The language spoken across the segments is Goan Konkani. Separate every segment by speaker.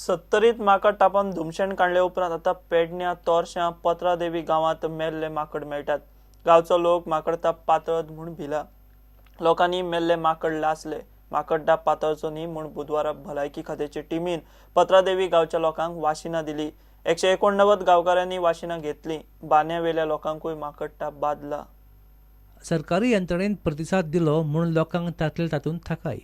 Speaker 1: सत्तरीत माकड तापान धुमशेण काडले उपरांत आतां पेडण्या, तोरशां, पत्रादेवी गांवांत मेल्ले माकड मेळटात. गांवचो लोक माकड ताप पातळत म्हूण भिला. लोकांनी मेल्ले माकड लासले. माकड ताप पातळचो न्ही म्हूण बुधवारा भलायकी खात्याचे टिमीन पत्रादेवी गांवच्या लोकांक वाशिनां दिली. 189 गांवकारांनी वाशिनां घेतली. बान्यावेल्या लोकांकूय माकड ताप बादला.
Speaker 2: सरकारी यंत्रणेन प्रतिसाद दिलो म्हूण लोकांक तातले तातूंत थाकाय.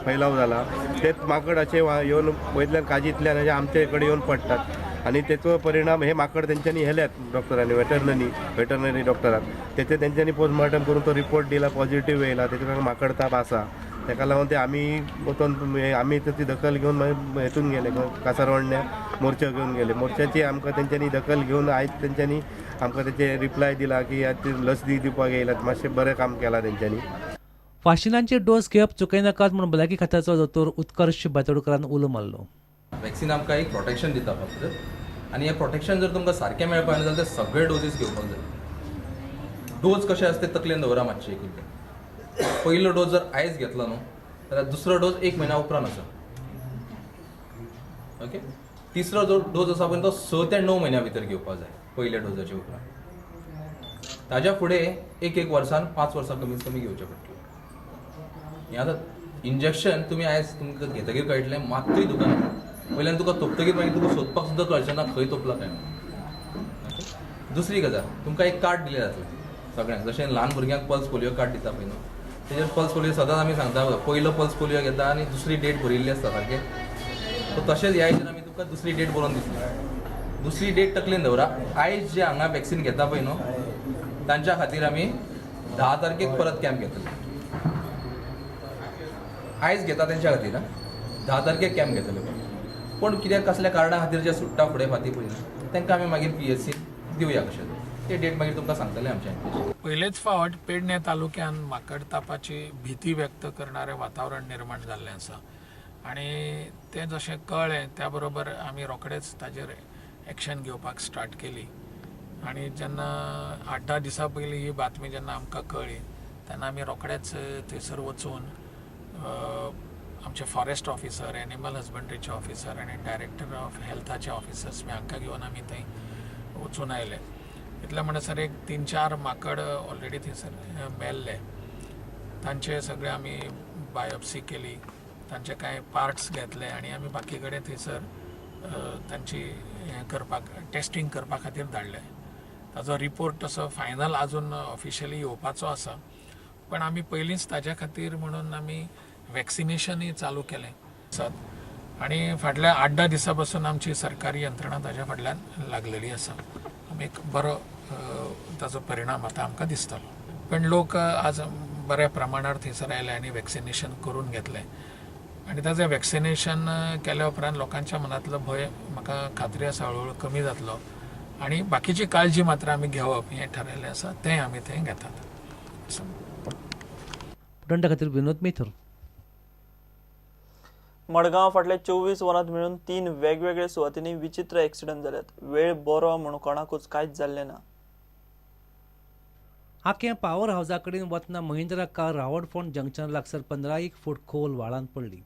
Speaker 3: फैलाव जाला तेच माकड अशे येवन वयतल्यान काजींतल्यान अशे आमचे कडेन येवन पडटात आनी तेचो परिणाम हे माकड तेंच्यांनी हेल्यात डॉक्टरांनी, वेटरनरी डॉक्टरान तेचे तेंच्यांनी पोस्टमार्टम करून तो रिपोर्ट दिला, पॉझिटिव्ह येयला. तेचे कारण माकड ताप आसा. तेका लागून ते आमी वचोन आमी ताची दखल घेवन मागीर हेतून गेले, कासारवर्ण्या मोर्चा घेवन गेले. मोर्चाची आमकां तेंच्यांनी दखल घेवन आयज तेंच्यांनी आमकां तेचे रिप्लाय दिला की लस दिवपाक येयल्यात. मातशें बरें काम केलां तेंच्यांनी.
Speaker 2: वाशिनांचे डोस घेवप चुकयनाकात म्हूण भलायकी खात्याचो दोतोर उत्कर्ष बातोडकरान उलो मारलो.
Speaker 4: वॅक्सिन आमकां एक प्रोटेक्शन दिता फक्त, आनी हें प्रोटेक्शन जर तुमकां सारकें मेळपाक जाय जाल्यार सगळे डोजीस घेवपाक जाय. डोज कशे आसता ते तकलेन दवरा मातशे. एक पयलो डोज जर आयज घेतलो न्हू जाल्यार दुसरो डोज 1 म्हयन्या उपरांत आसा. ओके, तिसरो जो डोज आसा पळय तो 6 ते 9 म्हयन्या भितर घेवपाक जाय पयल्या डोजाच्या उपरांत. ताज्या फुडें 1-1 वर्सान 5 वर्सां कमीत कमी घेवचें पडटलें. हें आतां इंजेक्शन तुमी आयज तुमकां घेतकीर कळटलें, मात्तूय दुकानां वयल्यान तुका तोपतकीर मागीर तुका सोदपाक सुद्दां कळचें ना खंय तोपला काय. दुसरी गजाल, तुमकां एक कार्ड दिलें जातलें सगळ्यांक, जशें ल्हान भुरग्यांक पल्स पोलियो कार्ड दिता पळय न्हू, तेजेर पल्स पोलियो सदांच आमी सांगता, पयलो पल्स पोलियो घेता आनी दुसरी डेट बरयल्ली आसता सारकें. सो तशेंच ह्या हिजेर आमी तुमकां दुसरी डेट बरोवन दितली. दुसरी डेट तकलेन दवरा. आयज जे हांगा वॅक्सिन घेता पळय न्हू तांच्या खातीर आमी 10 तारखेक परत कॅम्प घेतले. आयज घेता तेंच्या खातीर 10 तारखेक कॅम्प घेतले. पूण कित्याक कसल्या कारणां खातीर जे सुट्टा फुडें फाटीं पळय तांकां आमी मागीर PHC दिवया कशें ते डेट मागीर तुमकां सांगतले आमच्या.
Speaker 5: पयलेच फावट पेडणे तालुक्यान माकड तापाची भीती व्यक्त करणारें वातावरण निर्माण जाल्लें आसा आनी तें जशें कळ्ळें त्या बरोबर आमी रोखडेच ताजेर एक्शन घेवपाक स्टार्ट केली. आनी जेन्ना 8-10 दिसां पयलीं ही बातमी जेन्ना आमकां कळ्ळी तेन्ना आमी रोखडेच थंयसर वचून आमचे फॉरेस्ट ऑफिसर, एनिमल हजबंड्रीचे ऑफिसर आनी डायरेक्टर ऑफ हेल्थाचे ऑफिसर्स हांकां घेवन आमी थंय वचून आयले. इतले म्हणसर एक 3-4 माकड ऑलरेडी थंयसर मेल्ले. तांचे सगळे आमी बायोप्सी केली, तांचे कांय पार्ट्स घेतले आनी आमी बाकी कडेन थंयसर तांची हें करपाक टेस्टींग करपा खातीर धाडले. ताजो रिपोर्ट तसो फायनल आजून ऑफिशियली येवपाचो आसा, पण आमी पयलींच ताज्या खातीर म्हणून आमी वॅक्सिनेशनूय चालू केलें आसात. आनी फाटल्या 8-10 दिसां पासून आमची सरकारी यंत्रणा ताज्या फाटल्यान लागलेली आसा. आमी एक बरो ताजो परिणाम आतां आमकां दिसतलो. पण लोक आज बऱ्या प्रमाणार थंयसर आयले आनी वॅक्सिनेशन करून घेतलें आनी ताजें वॅक्सिनेशन केल्या उपरांत लोकांच्या मनांतलो भंय म्हाका खात्री आसा हळूहळू कमी जातलो आनी बाकीची काळजी मात्र आमी घेवप हें ठरयलें आसा, तें आमी थंय घेतात.
Speaker 2: खातीर विनोद मेथर.
Speaker 1: मडगांव फाटल्या 24 वरांत मेळून 3 वेगवेगळ्या सुवातींनी विचित्र एक्सिडंट जाल्यात. वेळ बरो म्हूण कोणाकूच कांयच जाल्लें ना.
Speaker 2: आख्या पावर हावजा कडेन वतना महिंद्रा कार रावडफोंड जंक्शन लागसर 15 फूट खोल व्हाळांत पडली.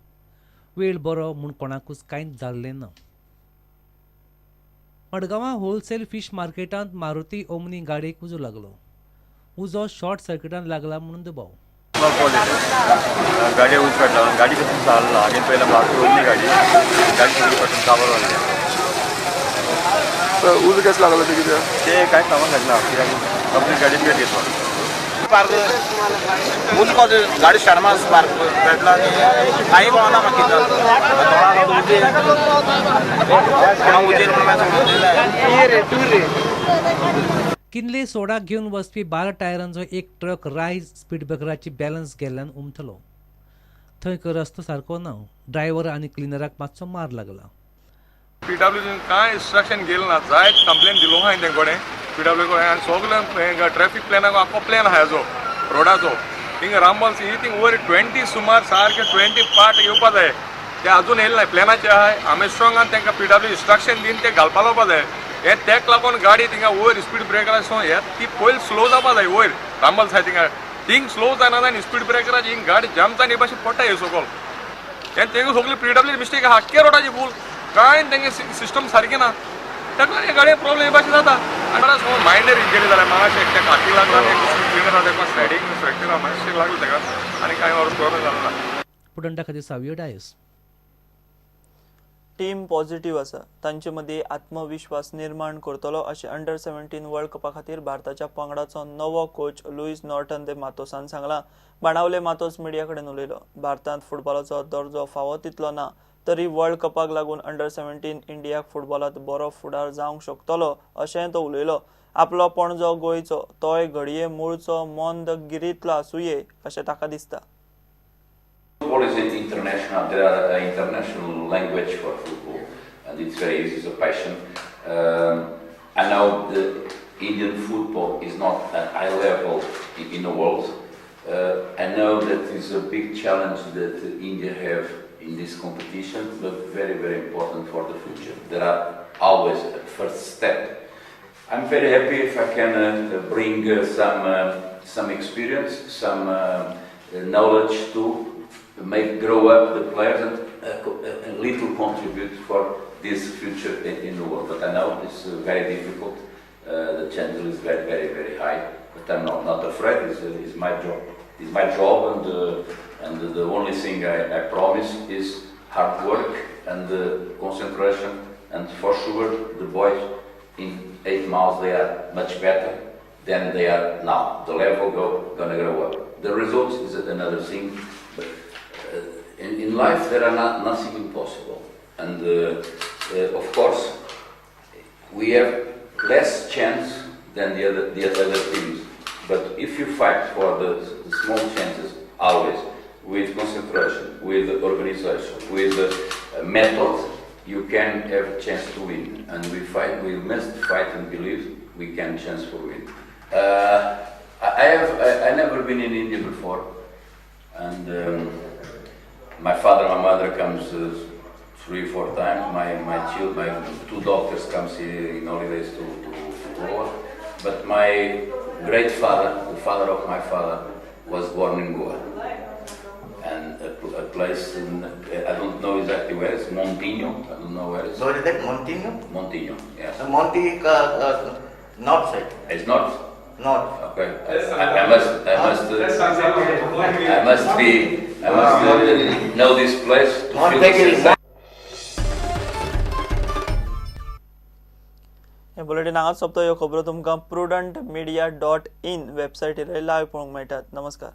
Speaker 2: वेळ बरो म्हूण कोणाकूच कांयच जाल्लें ना. मडगांवां होलसेल फीश मार्केटांत मारुती ओमनी गाडयेक उजो लागलो. उजो शॉर्ट सर्किटान लागला म्हणून दुबाव.
Speaker 6: गाडी उज काडला, गाडी कशी चालला आनी पयला मारुती ओमनी गाडी गाडी सगळी फाटून काबार जाली.
Speaker 7: उजो कसो लागलो ते कितें
Speaker 6: ते कांय सांगूंक शकना, कित्याक कंप्लीट गाडी पेट घेतलो.
Speaker 8: स्पार्क उजो गाडी स्टार्ट मार स्पार्क पेटला आनी कांय कळना म्हाका कितें जालें.
Speaker 2: किनले सोडा घेवन वचपी 12 टायरांचो एक ट्रक राय स्पीड ब्रेकराची बॅलन्स गेल्ल्यान उमथलो. थंय रस्तो सारको ना. ड्रायव्हर आनी क्लिनराक मातसो मार लागला.
Speaker 7: पीडब्ल्यूडीन कांय इन्स्ट्रक्शन गेलें ना, जायत कंप्लेन दिलो आहा तें कडेन पीडब्ल्यू कडेन. आनी सगळें ट्रॅफिक प्लॅनाक आख्खो प्लॅन आहा हेजो रोडाचो. थिंगा रामबल सी थिंग वयर 20 सुमार सारके 20 पार्ट येवपा जाय, ते अजून येयले ना. प्लॅनाचे आहाय आमस्ट्रॉंगान तांकां पीडब्ल्यू इन्स्ट्रक्शन दिवन ते घालपा लावपा जाय. हे तेक लागून गाडी थिंगा वयर स्पीड ब्रेकराचो हे ती पयलीं स्लो जावपा जाय. वयर रामबल साय थिंगा थिंग स्लो जायना आनी स्पीड ब्रेकराची हिंग गाडी जाम जावन हे भाशेन पडटा हे सकल. हें तेंका सगळी पीडब्ल्यू मिस्टेक आहा, आख्खे रोडाची भूल. कांय तेंगे सिस्टम सारकें ना. ताका हे गाडये प्रॉब्लेम हे भाशेन जाता. आनी समज मायनर इंजरी जाल्या मातशें एकट्या काकी लागला, क्लिनर आसा ताका सायडीक फ्रॅक्चर मातशें लागलें ताका आनी कांय प्रॉब्लेम जालो ना.
Speaker 2: प्रुडंटा खातीर सावियो डायस.
Speaker 1: टीम पॉझिटिव्ह आसा, तांचे मदीं आत्मविश्वास निर्माण करतलो अशें अंडर 17 वर्ल्ड कपा खातीर भारताच्या पंगडाचो नवो कोच लुईस नॉर्टन दे मातोसान सांगलां. बाणावले मातोस मिडिया कडेन उलयलो. भारतांत फुटबॉलाचो दर्जो फावो तितलो ना तरी वर्ल्ड कपाक लागून अंडर 17 इंडियाक फुटबॉलांत बरो फुडार जावंक शकतलो अशेंय तो उलयलो. आपलो पणजो गोंयचो तोय घडये मुळचो मोंद गिरींतलो आसुये अशें ताका दिसता.
Speaker 9: Football is international. There are international language for football, and it's very easy. It's a passion. I know the Indian football is not at high level in the world. I know that is a big challenge that India have in this competition, but very, very important for the future. There are always a first step. I'm very happy if I can bring some experience, some knowledge to make grow up the players and a little contribute for this future in the world. But I know it's very difficult. The challenge is very, very, very high. But I'm not afraid. It's my job. It's my job, and the only thing I promise is hard work and concentration. And for sure, the boys in 8 months they are much better than they are now. The level gonna grow up. The results is another thing. But in life there are not nothing impossible, and of course we have less chance than the other teams. But if you fight for the small chances, always with concentration, with organization, with method, you can have a chance to win. And we fight. We must fight and believe we can chance for win. I never been in India before, and my father, my mother comes 3 or 4 times. My 2 daughters comes here in holidays to Goa. But my great father, the father of my father, was born in Goa, and a place in, I don't know exactly where it's, Montinho. I don't know where it's.
Speaker 8: So is that Montinho?
Speaker 9: Montinho, yes.
Speaker 8: Monti, north side.
Speaker 9: It's north.
Speaker 8: North.
Speaker 9: Okay. I must know this place to feel the same.
Speaker 1: हे बुलेटिन हांगाच सोंपता. ह्यो खबरो तुमकां prudentmedia.in वेबसायटीर लायव्ह पळोवंक मेळटात. नमस्कार.